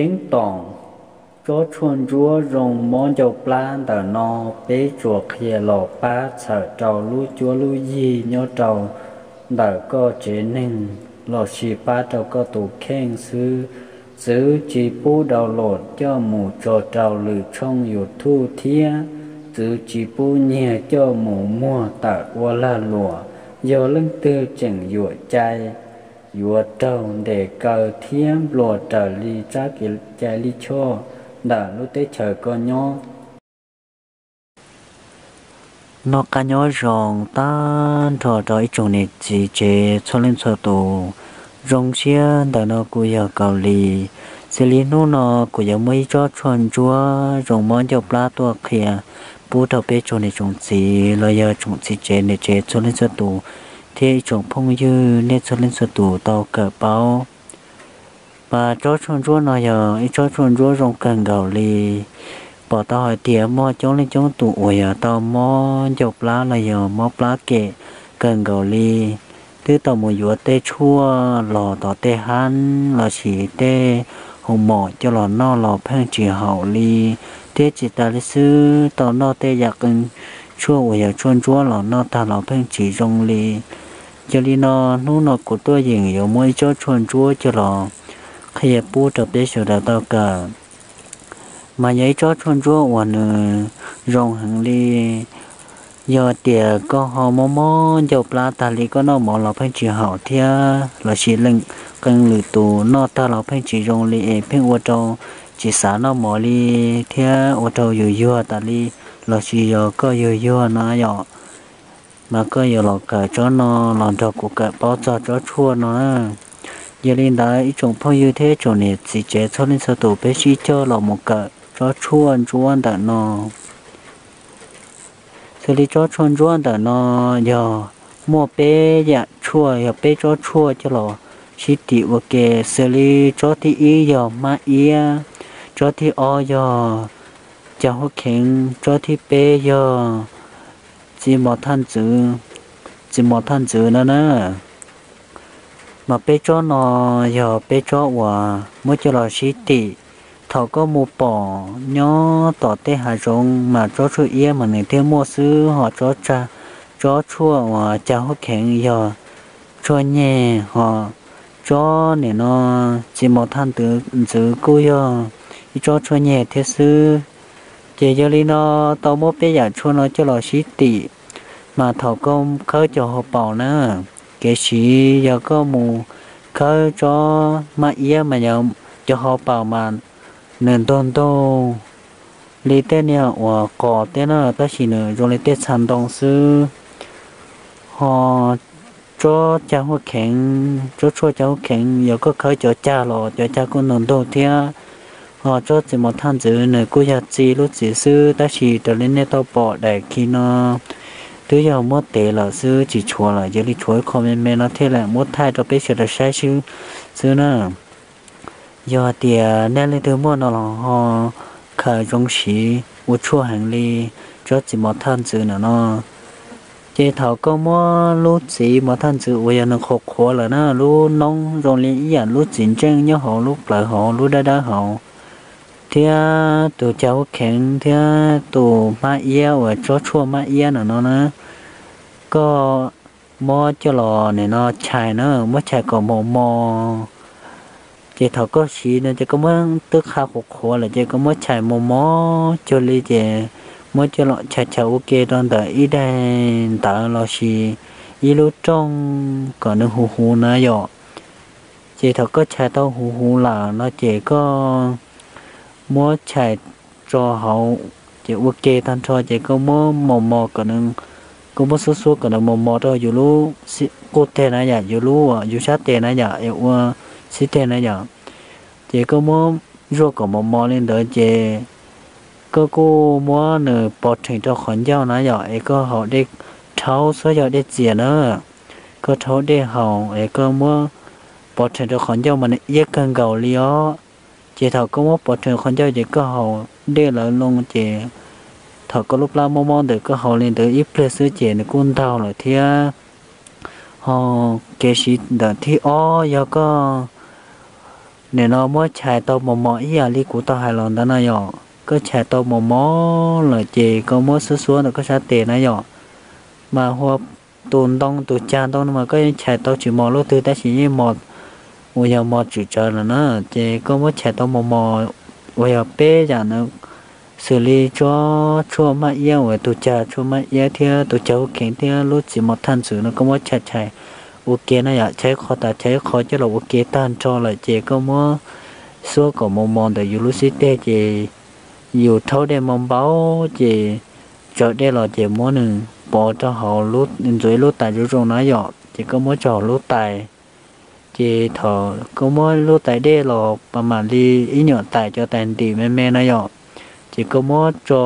Ceeb toom, tsob tshuaj ntsuab zoo mob ncauj plab ntawm no peb tsuas qhia los pab txhawm rau lub cuab lub yig nyob rau ntawm koj tsev neeg lossis pab rau koj tus kheej xwb. Txwv tsis pub download coj mus tso rau lwm tshooj YouTube thiab txwv tsis pub nyiag coj mus muag tawm ua lag luam. Yog leej twg tseem yuam cai yuav raug ntes kaw thiab nplua raws li tsab kev cai lij choj ntawm lub teb chaws koj nyob. Noj qab nyob zoo tag nrho rau ib tsoom niam txiv tsev txhua leej txhua tus. Zoo siab ntawm no kuv yog Kaus Lis. Xws li hnub no kuv yuav muaj ib tsob tshuaj ntsuab zoo mob ncauj plab tuaj qhia pub rau peb tsoom niam tsoom txiv los yog tsoom txiv tsev niam tsev txhua leej txhua tus thiab ib tsoom phooj ywg nej txhua leej txhua tus tau kawm paub. Mas tsob tshuaj ntsuab no yog ib tsob tshuaj ntsuab zoo kawg nkaus li. Pom tau hais tias muaj coob leej coob tus uas yog tau mob ncauj plab los yog mob plab kem kawg nkaus li, twb tau mus yuav tej tshuaj los tom tej hab lossis tej hoo mom coj los noj los pheej tsis haum li, thiab tsis tas li xwb tau noj tej yam qee tshuaj uas yog tshuaj ntsuab los noj tag los pheej tsis zoo li. Yog li no, hnub no kuv tuaj yeem yuav muab ib tsob tshuaj ntsuab coj los qhia pub rau peb sawv daws tau kawm. Mas yog ib tsob tshuaj ntsuab uas nws zoo heev li. Yog tias koj ho mob mob ncauj plab tag li koj noj mov los pheej tsis haum thiab lossis leej qee lwm tus noj tag los pheej tsis zoo li es pheej ua rau tsis xav noj mov li thiab ua rau yus yuag tas li, lossis yog koj yuag yuag no yom, mas koj yuav los kawm tsob no los nrog kuv kawm paub txog tsob tshuaj no na. Yog li ntawd ib tsoom phooj ywg thiab tsoom niam txiv tsev txhua leej txhua tus peb sib cog los mus kawm tsob tshuaj ntsuab ntawm no. Xws li tsob tshuaj ntsuab ntawm no yog muaj peb yam tshuaj, yog peb tsob tshuaj coj los sib tim ua ke. Xws li tsob thib ib yog hmab iab, tsob thib ob yog cas huab kheev, tsob thib peb yog txiv mos thaj ntxwv, txiv mos thaj ntxwv no na. Mas peb tsob no yog peb tsob uas muab coj los sib tim. Thaum koj mus pom nyob tom tej hav zoov mas tsob tshuaj iab mas nws thiaj muaj xwb, ho tsob, tsob tshuaj uas cas huab kheev yog tshuaj nyeg, ho tsob nim no txiv mos thaj ntxwv kuj yog ib tsob tshuaj nyeg thiab xwb. Ces yog li no tau muab peb yam tshuaj no coj los sib tim, mas thaum koj khawb cov hauv paus na, kev siv yog koj mus khawb tsob hmab iab mas yog cov hauv paus mas nws ntog ntog li tej niag uas qos tej na, tab sis nws zoo li tej txha ntoo xwb. Ho tsob cas huab kheev, tsob tshuaj cas huab kheev yog koj khawb cov cag los cov cag kuj ntog ntog thiab. Ho tsob txiv mos thaj ntxwv nws kuj yog txi lub txiv xwb, tab sis raws li nej tau pom daim khi no twb yog muab tev lawm xwb tsis tshuav lawm, yog li tshuav ib qho me me no thiaj li muab thaij rau peb sawv daws saib xwb, xwb na. Yog tias nej leej twg muaj no los ho khaws zoo siv ua tshuaj heev li tsob txiv mos thaj ntxwv ntawm no. Ces thaum koj muab lub txiv mos thaj ntxwv uas yog nws qhuav qhuav lawm na, lub noob zoo li ib yam lub txiv ntseej nyob hauv lub plawv hauv lub dawb dawb hauv, thiab tus cas huab kheev thiab tus hmab iab uas tsob tshuaj hmab iab ntawm no na, koj muab coj los nim no chais na, muab chais kom mos mos. Ces thaum koj siv no ces koj muab twb qha qhuav qhuav lawm ces koj muab chais mos mos cuag li ces muab coj los chais chais ua ke rau ntawm ib daim ntawv lossis ib lub rooj kom nws huv huv na yom. Ces thaum koj chais tau huv huv lawm no ces koj muab chais tso hauv, ces ua ke tag nrho ces koj muab mos mos kom nws, koj muab xuab xuab kom nws mos mos rau yus lub quj teg na yom, yus lub, yus sab tes na yom, es ua xib teg na yom. Ces koj muab zuaj kom mos mos li ntawd ces koj kuj muab nws pov rhees rau qhov ncauj na yom, es koj haus dej rhaub, txhob yog dej txias na. Koj rhaub dej haus es koj muab pov rhees rau qhov ncauj mas nws iab kawg nkaus li os. Ces thaum koj muab pov rhees qhov ncauj ces koj haus dej lawv loo ces thaum koj lub plab mob mob ntawd koj haus li ntawd ib pliag xwb ces nws kuj ntaug lawm thiab. Ho kev siv ntawm thib ob yog koj Nim no muab chais tau mos mos ib yam li kuv tau hais los ntawd na yom. Koj chais tau mos mos lawm ces koj muab xuab xuab ntawm koj sab tes na yom. Mas hu tus ntoo tus cag ntoo no mas koj yeej chais tau tsis mos lub twg tab sis yeej mos uas yog mos tswm tsawv lawm na. Ces koj muab chais tau mos mos uas yog peb yam ntawd, xws li tsob tshuaj maj iab uas tus cag tshuaj maj iab thiab tus cag hub kheev thiab lub txiv mos thaj ntxwv no koj muab chais chais ua ke na yom. Chais ib qho tas chais ib qho coj los ua ke tag nrho lawm ces koj muab xuab kom mos mos ntawm yus lub xib teg ces yus rhaub dej mos npau ces tsaws dej los ces muab nws pov rau hauv, ntxuav ib lub tais zoo zoo na yom, ces koj muab tso hauv lub tais. Ces thaum koj muab lub tais dej los pas mam li ib nyuam tais cov tais ntim me me na yom, ces koj muab tso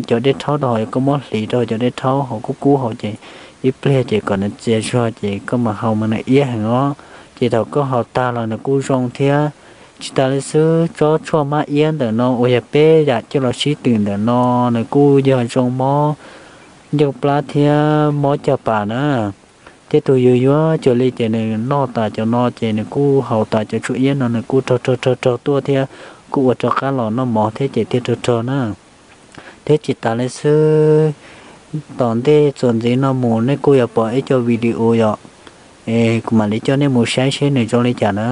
cov dej rhaub rau hauv, koj muab hliv rau cov dej rhaub hauv kub kub hauv ces ib pliag ces kom nws txias zog ces koj mam haus mas nws iab heev os. Ces thaum koj haus tag los nws kuj zoo thiab. Tsis tas li xwb, tsob tshuaj maj iab ntawm no uas yog peb yam coj los sib twm ntawm no, nws kuj yog zoo mob ncauj plab thiab mob caj pas na. Tej tug yuag yuag cuag li ces nws noj tas cov no ces nws kuj haus tas cov tshuaj iab no nws kuj raug raug raug raug tuaj thiab kuj ua rov qab los noj mov thiab ces thiaj raug raug na. Thiab tsis tas li xwb, tom ntej txuas ntxiv no mus nej kuj yuav pom ib co video yom, es kuv mam li coj nej mus saib seb nws zoo li cas na.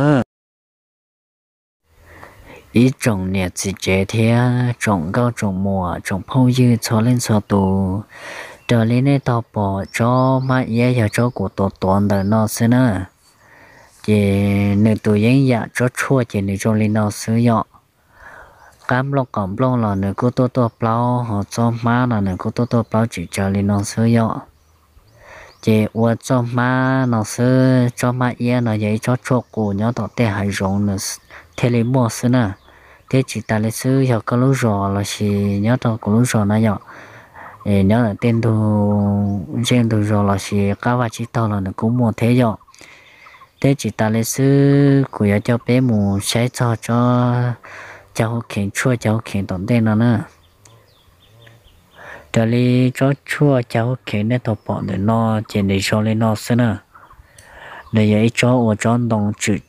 Ib tsoom niam txiv tsev thiab tsoom nkauj tsoom muam tsoom phooj ywg txhua leej txhua tus, raws li nej tau pom tsob maj iab yog tsob kuv tuav tuav ntawm no xwb na. Ces nws tus yeeb yam tsob tshuaj ces nws zoo li no xwb yom. Qab nplooj qaum nplooj los nws kuj tuaj tuaj plaub, ho txoj hmab no nws kuj tuaj tuaj plaub tsis tsawg li no xwb yom. Ces ua txoj hmab no xwb, tsob hmab iab no yog ib tsob tshuaj qus nyob tom tej hav zoov nws thiaj li muaj xwb na. Thiab tsis tas li xwb, yog koj lub zos lossis nyob rau kuv lub zos na yom, nyob ntawm tej ntug zej ntug zos lossis qab vaj tsib taug los nws kuj muaj thiab yom. Thiab tsis tas li xwb, kuv yuav coj peb mus saib txog tsob cag hub kheev, tshuaj cag hub kheev tom ntej no na. Raws li tsob tshuaj cag hub kheev nej tau pom ntawm no ces nws zoo li no xwb na. Nws yog ib tsob uas tsob ntoo tswm,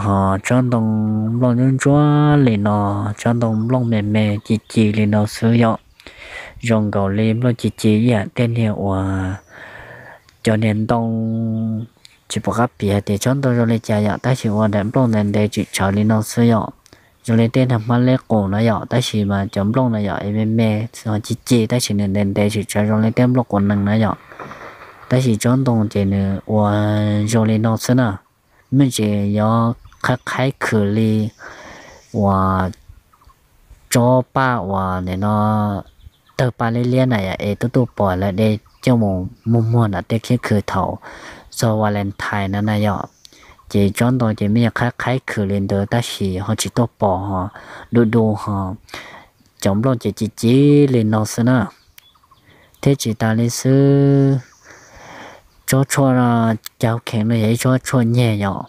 ho tsob ntoo nplooj ntsuab ntsuab li no, tsob ntoo nplooj me me ci ci li no xwb yom. Zoo nkaus li nplooj ci ci ib yam tej niag uas cov niag ntoo, tsis pom qab piav tias tsob ntoo zoo li cas yom, tab sis ua daim nplooj ntev ntev tswm tsawv li no xwb yom. Zoo li tej niag hmab leb qus no yom, tab sis mas cov nplooj no yom es me me, ci ci tab sis nws ntev ntev tswm tsawv zoo li tej nplooj quav nees na yom. Tab sis tsob ntoo ces nws ua zoo li no xwb na. Me ntsis yuav qhaib qhaib khwm li uas tsob paj uas nim no tawg paj liab liab na yom, es tub tuj pom lawv de coj mus muag muag nram tej khiab khw thaum txog Valentine no na yom. Ces tsob ntoo ces me nyuam qhaib qhaib khwm li ntawd tab sis ho tsis tuaj pom ho dub dub ho cov nplooj ces ci ci li no xwb na. Thiab tsis tas li xwb, tsob tshuaj cag hub kheev no yog ib tsob tshuaj nyeg yom.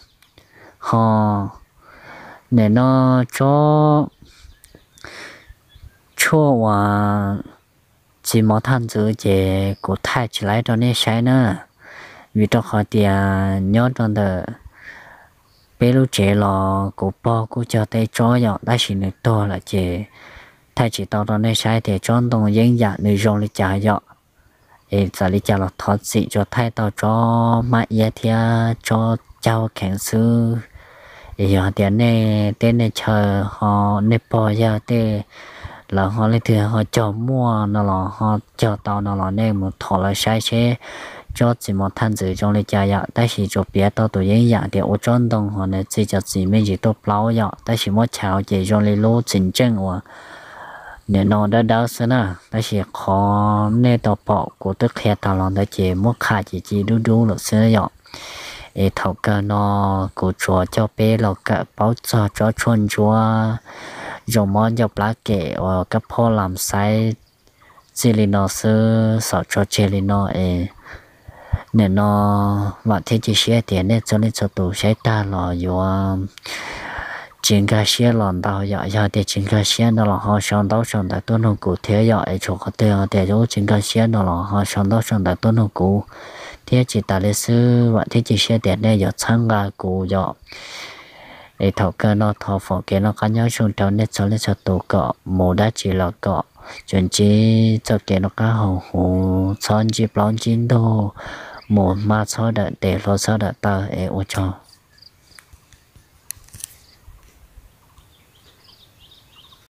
Ho nim no tsob tshuaj uas txiv mov thaj ntxwv ces kuv thaij tsis laib rau nej saib na, vim rau qhov tias nyob rau ntawm peb lub tsev los kuv pog kuj cog tej tsob yom, tab sis nws tuag lawm ces thaij tsis tau rau nej saib tias tsob ntoo yeeb yam nws zoo li cas yom. Es txawm li cas los thov txim tsuas thaij tau tsob hmab iab thiab tsob cag hub kheev xwb. Es yog hais tias nej teb nej chaw ho nej pog yawg tej lawv ho leej twg ho cog muaj no los ho cog tau no los nej mus thov lawv saib seb tsob txiv mov thaj ntxwv zoo li cas yom, tab sis tsuas piav tau tus yeeb yam tias ua tsob ntoo ho nws txi cov txiv me ntsis tuaj plaub yom, tab sis muab chais ces zoo li lub txiv ntseej uas nim no dawb dawb xwb na. Tab sis qhov nej tau pom kuv twb qhia tag los ntawd ces muab qham ces ci dub dub lawm xwb yom. Es thaum kawg no kuv tsuas coj peb los kawm paub txog tsob tshuaj ntsuab zoo mob ncauj plab kem uas kab phob lam xaib txij li no xwb, xaum tso tseg li no es nim no vam thiab cia siab tias nej txhua leej txhua tus saib tag los yuav tsis nkag siab los ntau yom. Yog tias tsis nkag siab no los ho sau ntaub sau ntawv tuaj nug kuv thiab yom. Es tshuav qhov twg tias yuav tsis nkag siab no los ho sau ntaub sau ntawv tuaj nug kuv. Thiab tsis tas li xwb, vam thiab cia siab tias nej yuav txhawb nqa kuv yom. Es thaum kawg no thov foom kev noj qab nyob zoo rau nej txhua leej txhua tus kom mus dab tsi los kom tsuas ntsib txoj kev noj qab haus huv, txhob ntsib plaub ntsib ntug, mus hma txhob dawm tes, hluas txhob dawm taw es ua tsaug.